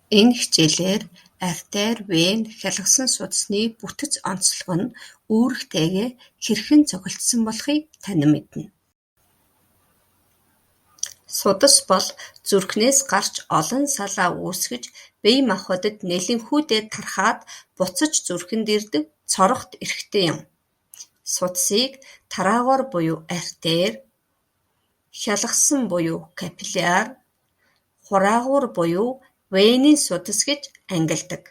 Энэ хичээлээр артер, вен, хялгасан судасны бүтэц онцлог нь үүрэгтэйгээ хэрхэн зохилцсон болохыг танин мэднэ. Судас бол зүрхнээс гарч олон салаа үүсгэж бие махбодод нэлэнхүйдээ тархаад буцаж зүрхэнд ирдэг цорогт эрхтэн юм. Судасыг тараагуур буюу артер, хялгасан буюу капилляр, хураагуур буюу венийн судас гэж ангилдаг.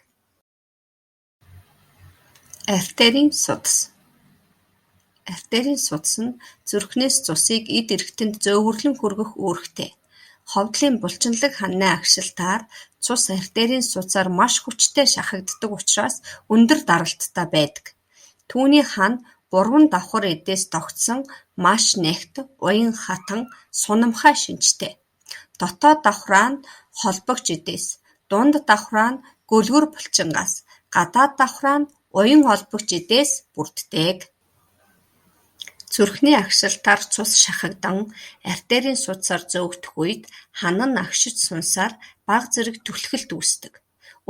Артерийн судас. Артерийн судас нь зүрхнээс цусыг эд эрхтэнд зөөвөрлөн хүргэх үүрэгтэй. Ховдлын булчинлаг хананы агшилтаар цус артерийн судсаар маш хүчтэй шахагддаг учраас өндөр даралттай байдаг. Түүний хана гурван давхар эдээс тогтсон маш нягт, уян хатан, сунамхай шинжтэй. Дотоод давхраа нь холбогч эдээс, дунд давхраа нь гөлгөр булчингаас, гадаад давхраа нь уян холбогч эдээс бүрддэг. Зүрхний агшилтаар цус шахагдан артерийн судсаар зөөгдөх үед хана нь агшиж сунасаар бага зэрэг түлхэлт үүсдэг.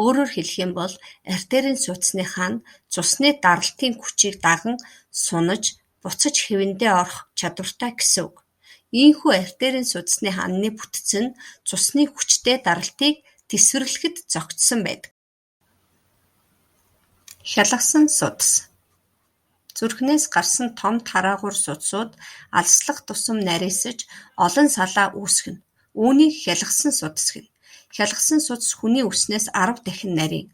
Өөрөөр хэлэх юм бол артерийн судасны хана цусны даралтын хүчийг даган сунаж буцаж хэвэндээ орох чадвартай гэсэн үг. Ийнхүү артерийн судасны хананы бүтэц нь цусны хүчтэй даралтыг тэсвэрлэхэд зохицсон байдаг. Хялгасан судас. Зүрхнээс гарсан том тараагуур судсууд алслах тусам нарийсаж олон салаа үүсгэнэ. Үүнийг хялгасан судас гэнэ. Хялгасан судас хүний үснээс 10 дахин нарийн.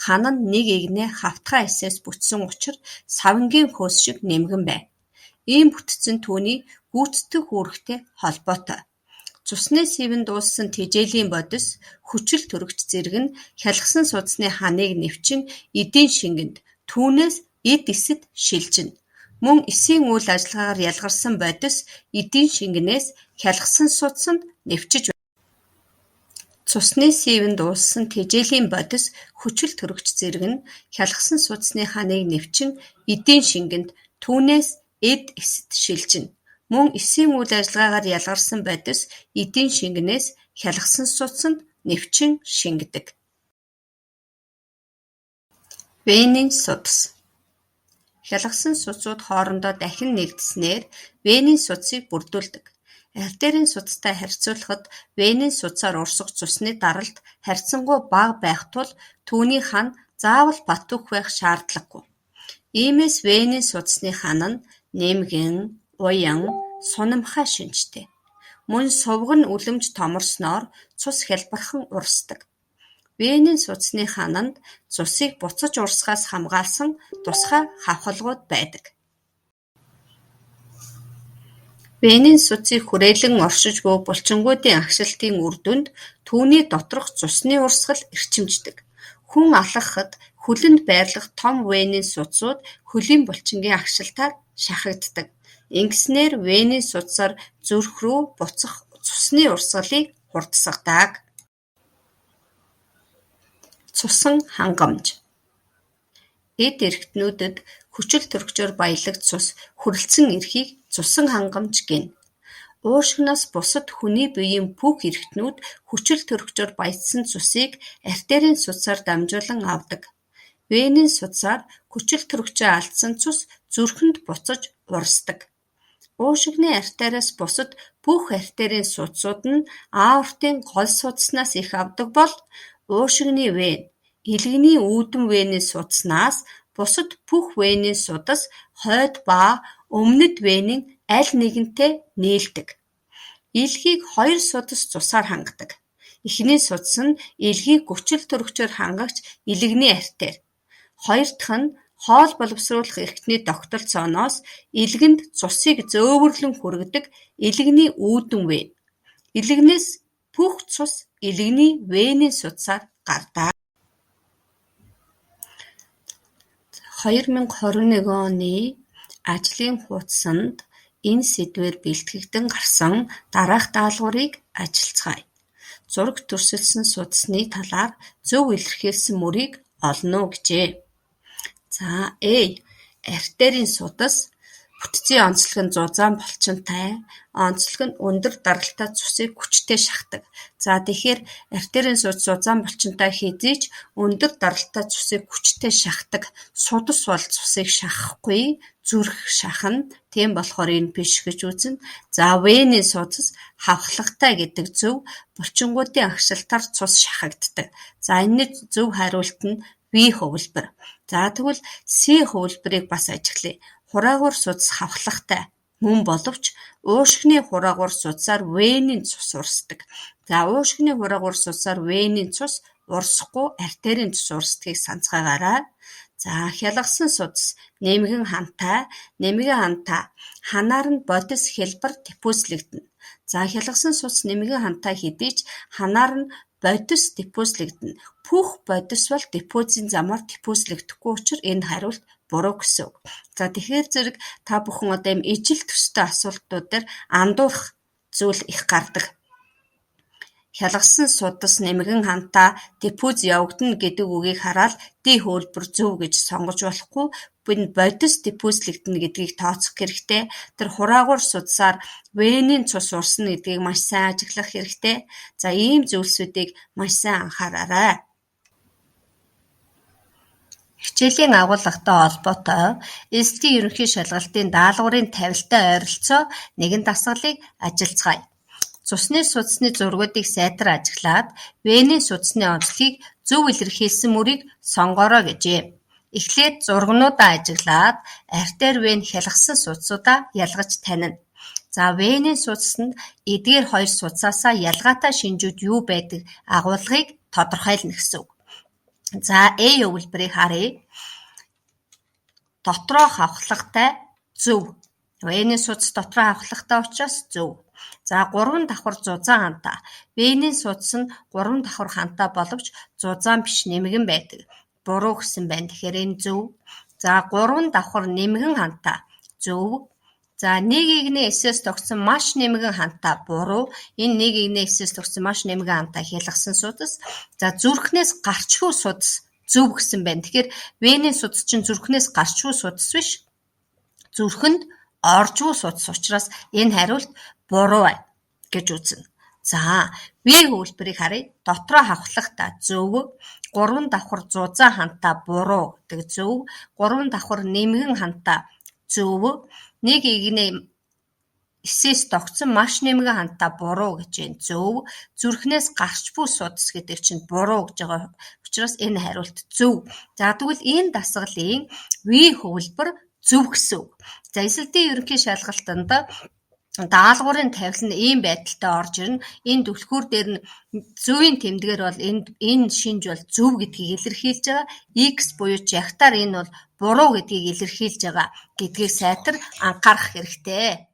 Хана нь нэг эгнээ хавтгай эсээс бүтсэн учир савангийн хөөс шиг нимгэн байна. Ийм бүтэц нь түүний гүйцэтгэх үүрэгтэй холбоотой. Цусны сэвэнд ууссан тэжээлийн бодис, хүчил төрөгч зэрэг нь хялгасан судасны ханыг нэвчин эдийн шингэнд, түүнээс эд эсэд шилжинэ. Мөн эсийн үйл ажиллагаагаар ялгарсан бодис эдийн шингэнээс хялгасан судсанд нэвчиж байдаг. Цусны сэвэнд ууссан тэжээлийн бодис, хүчил төрөгч зэрэг нь хялгасан судасны ханыг нэвчин эдийн шингэнд, түүнээс эд эсэд шилжинэ. Мөн эсийн үйл ажиллагаагаар ялгарсан бодис эдийн шингэнээс хялгасан судсанд нэвчин шингэдэг. Венийн судас. Хялгасан судсууд хоорондоо дахин нэгдсэнээр венийн судсыг бүрдүүлдэг. Артерийн судастай харьцуулахад венийн судсаар урсах цусны даралт харьцангуй бага байх тул түүний хана заавал бат бөх байх шаардлагагүй. Иймээс венийн судасны хана нь нимгэн, уян, сунамхай шинжтэй. Мөн суваг нь үлэмж томорсноор цус хялбархан урсдаг. Венийн судасны хананд цусыг буцаж урсахаас хамгаалсан тусгай хавхалгууд байдаг. Венийн судсыг хүрээлэн оршиж буй булчингуудын агшилтын үр дүнд түүний доторх цусны урсгал эрчимждэг. Хүн алхахад хөлөнд байрлах том венийн судсууд хөлийн булчингийн агшилтаар шахагддаг. Ингэснээр венийн судсаар зүрх рүү буцах цусны урсгалыг хурдасгадаг. Цусан хангамж. Эд эрхтнүүдэд хүчил төрөгчөөр баялаг цус хүрэлцэн ирэхийг цусан хангамж гэнэ. Уушигнаас бусад хүний биеийн бүх эрхтнүүд хүчил төрөгчөөр баяжсан цусыг артерийн судсаар дамжуулан авдаг. Венийн судсаар хүчил төрөгчөө алдсан цус зүрхэнд буцаж урсдаг. Уушигны артериас бусад бүх артерийн судсууд нь аортын гол судасанаас эх авдаг бол уушигны вен, элгэний үүдэн венийн судасанаас бусад бүх венийн судас хойд ба өмнөд венийн аль нэгэнтэй нийлдэг. Элгийг хоёр судас цусаар хангадаг. Эхний судас нь элгийг хүчил төрөгчөөр хангагч элгэний артер. Хоёр дахь нь хоол боловсруулах эрхтний тогтолцооноос элгэнд цусыг зөөвөрлөн хүргэдэг элгэний үүдэн вен. Элгэнээс бүх цус элгэний венийн судсаар гардаг. 2021 оны ажлын хуудсанд энэ сэдвээр бэлтгэгдэн гарсан дараах даалгаврыг ажиллацгаая. Зурагт төрсөлдсөн судасны талаар зөв илэрхийлсэн мөрийг олно уу гэжээ. За A. Артерийн судас Бүтцийн онцлог нь зузаан булчинтай, онцлог нь өндөр даралтай цусыг хүчтэй шахдаг. За, тэгэхээр артерийн судас зузаан булчинтай хэзээ ч өндөр даралтай цусыг хүчтэй шахдаг. Судас бол цусыг шахахгүй, зүрх шахна. Тийм болохоор энэ биш гэж үзнэ. За, венийн судас хавхлагатай гэдэг зөв, булчингуудын агшилтаар цус шахагддаг. За, энэний зөв хариулт нь В хувилбар. За, тэгвэл С хувилбарыг бас ажиглая. Хураагуур судас хавхлагатай мөн боловч уушгины хураагуур судсаар венийн цус урсдаг. За, уушгины хураагуур судсаар венийн цус урсахгүй, артерийн цус урсдгийг санацгаагаарай. За, хялгасан судас нэмгэн хантай, нэмгэн хантай ханаар нь бодис хэлбэр диффузлэгдэнэ. За, хялгасан судас нэмгэн хантай хэдий ч ханаар нь бодис диффузлэгдэнэ. Бүх бодис бол диффузийн замаар диффузлэгдэхгүй учраас энэ хариулт буруу гэсэн үг. За, тэгэхээр зэрэг та бүхэн одоо ийм ижил төстэй асуултууд дээр андуурах зүйл их гардаг. Хялгасан судас нэмгэн хантаа диффуз явагдана гэдэг үгийг хараад D хөлбөр зөв гэж сонгож болохгүй. Энэ бодис диффузлэгдэнэ гэдгийг тооцох хэрэгтэй. Тэр хураагуур судсаар венийн цус урсна гэдгийг маш сайн ажиглах хэрэгтэй. За, ийм зүйлсүүдийг маш сайн анхаараарай. Хичээлийн агуулгатай холбоотой элсэлтийн ерөнхий шалгалтын даалгаврын тавилттай ойролцоо нэгэн дасгалыг ажиллацгаая. Цусны судасны зургуудыг сайтар ажиглаад венийн судасны онцлогийг зөв илэрхийлсэн мөрийг сонгоорой гэжээ. Эхлээд зургнуудаа ажиглаад артер, вен, хялгасан судасуудаа ялгаж танина. За, венийн судасанд эдгээр хоёр судасаасаа ялгаатай шинжүүд юу байдаг агуулгыг тодорхойлно гэсэн үг. За, А өгүүлбэрийг харъя. Дотроо хавхлагатай зөв. Венийн судас дотроо хавхлагатай учраас зөв. За, 3 давхар зузаан хантаа. Венийн судас нь 3 давхар хантаа боловч зузаан биш, нэмгэн байдаг. Буруу гэсэн байна. Тэгэхээр энэ зөв. За, 3 давхар нэмгэн хантаа зөв. За, нэг игнэ эсээс тогтсон маш нэмгэн хантаа буруу. Энэ нэг игнэ эсээс тогтсон маш нэмгэн хантаа хялгасан судас. За, зүрхнээс гарчгүй судас зөв гэсэн байна. Тэгэхээр венийн судас чинь зүрхнээс гарчгүй судас биш. Зүрхэнд оржгүй судас учраас энэ хариулт буруу байна гэж үзнэ. За, В хөлбөрийг харъя. Дотроо хавхлагатай зөв. 3 давхар зузаан хантаа буруу гэдэг зөв. 3 давхар нэмгэн хантаа зөв. Нэг игнэ эсээс тогтсон маш нэмгэн хантаа буруу гэж байна. Зөв. Зүрхнээс гарч буй судас гэдэг чинь буруу гэж байгаа учраас энэ хариулт зөв. За, тэгвэл энэ дасгалын В хөвлбөр зөв гэсэн үг. За, элсэлтийн ерөнхий шалгалтанд даалгаврын тавилан нь ийм байдалтай орж ирнэ. Энэ түлхүүр дээр нь зөвийн тэмдгээр бол энэ шинж бол зөв гэдгийг илэрхийлж байгаа. X буюу жагтаар энэ бол буруу гэдгийг илэрхийлж байгаа гэдгийг сайтар анхаарах хэрэгтэй.